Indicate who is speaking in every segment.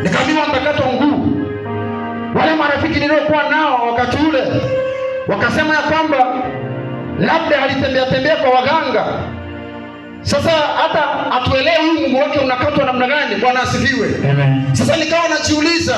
Speaker 1: Nikaambiwa nitakatwa mguu. Wale marafiki niliokuwa nao wakati ule wakasema ya kwamba labda alitembea tembea kwa waganga. Sasa hata hatuelewi huyu mguu wake unakatwa namna gani. Bwana asifiwe.
Speaker 2: Amen.
Speaker 1: Sasa nikawa najiuliza,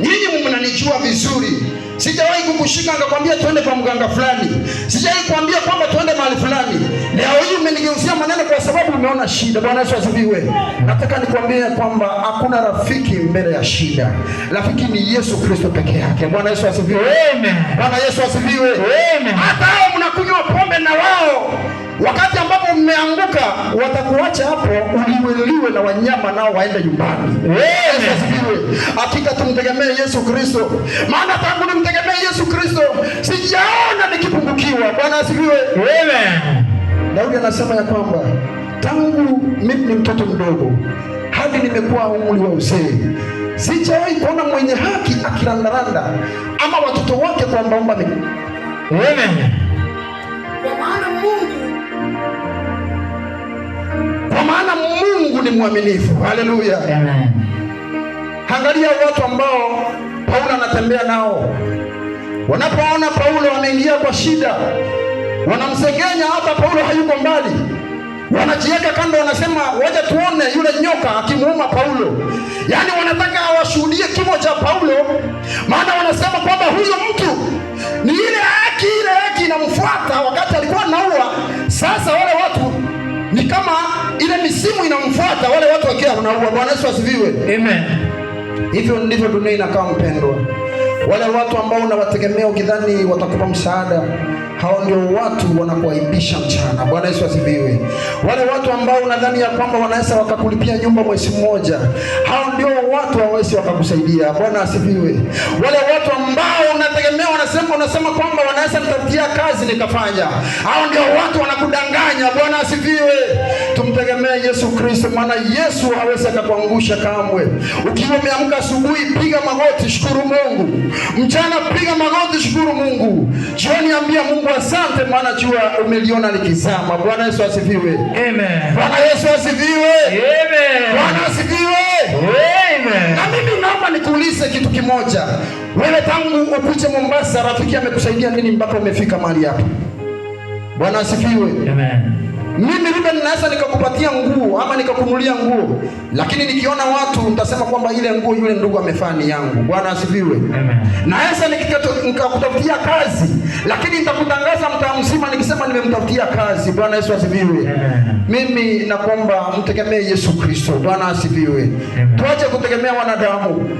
Speaker 1: nyinyi mnanijua vizuri, sijawahi kukushika nikakwambia tuende kwa mganga fulani, sijawahi kuambia kwamba tuende mahali fulani. Leo hii umenigeuzia maneno kwa sababu umeona shida. Bwana Yesu asifiwe. Nataka nikwambie kwamba hakuna rafiki mbele ya shida. Rafiki ni Yesu Kristo peke yake. Bwana Yesu asifiwe.
Speaker 2: Amen.
Speaker 1: Bwana Yesu asifiwe.
Speaker 2: Amen.
Speaker 1: Hata hao mnakunywa pombe na wao, wakati ambapo mmeanguka, watakuacha hapo uliweliwe na wanyama, nao waende nyumbani. Yesu asifiwe. Hakika tumtegemee Yesu Kristo, maana tangu nimtegemee Yesu Kristo sijaona nikipungukiwa. Bwana asifiwe.
Speaker 2: Amen.
Speaker 1: Daudi anasema ya kwamba tangu mimi ni mtoto mdogo hadi nimekuwa umri wa uzee, sijawahi kuona mwenye haki akirandaranda ama watoto wake kuombaomba miguu.
Speaker 2: Amen.
Speaker 1: Kwa maana Mungu ni mwaminifu. Haleluya!
Speaker 2: Amen.
Speaker 1: Angalia watu ambao Paulo anatembea nao, wanapoona Paulo ameingia kwa shida, wanamsengenya. Hata Paulo hayuko mbali, wanajiweka kando, wanasema, "Wacha tuone yule nyoka akimuuma Paulo." Yaani wanataka washuhudie kifo cha Paulo, maana wanasema kwamba huyo mtu ni ile haki inamfuata wakati alikuwa anaua. Sasa wale watu ni kama ile misimu inamfuata wale watu wakiwa wanaua. Bwana Yesu asifiwe.
Speaker 2: Amen.
Speaker 1: Hivyo ndivyo dunia inakaa, mpendwa. Wale watu ambao unawategemea ukidhani watakupa msaada, hao ndio watu wanakuaibisha mchana. Bwana Yesu asifiwe. Wale watu ambao unadhani ya kwamba wanaweza wakakulipia nyumba mwezi mmoja, hao ndio watu hawawezi wakakusaidia. Bwana asifiwe. Wale watu ambao unategemea, wanasema kwamba wanaweza nitafutia kazi nikafanya, hao ndio watu wanakudanganya. Bwana asifiwe. Tumtegemee Yesu Kristo, maana Yesu hawezi akakuangusha kamwe. Ukiwa umeamka asubuhi, piga magoti, shukuru Mungu. Mchana piga magoti, shukuru Mungu. Jioni ambia Mungu asante, maana jua umeliona likizama. Bwana Yesu asifiwe.
Speaker 2: Amen.
Speaker 1: Bwana Yesu asifiwe.
Speaker 2: Amen.
Speaker 1: Bwana asifiwe.
Speaker 2: Amen.
Speaker 1: Na mimi naomba nikuulize kitu kimoja. Wewe tangu ukuje Mombasa, rafiki amekusaidia nini mpaka umefika mahali hapa? Bwana asifiwe.
Speaker 2: Amen.
Speaker 1: Mimi Ruben naweza nikakupatia nguo ama nikakununulia nguo, lakini nikiona watu nitasema kwamba ile nguo yule ndugu amefaa ni yangu. Bwana asifiwe.
Speaker 2: Amen.
Speaker 1: Naweza nikakutafutia kazi, lakini nitakutangaza mtaa mzima nikisema nimemtafutia kazi. Bwana Yesu asifiwe.
Speaker 2: Amen.
Speaker 1: Mimi nakuomba mtegemee Yesu Kristo. Bwana asifiwe.
Speaker 2: Amen.
Speaker 1: Tuache kutegemea wanadamu.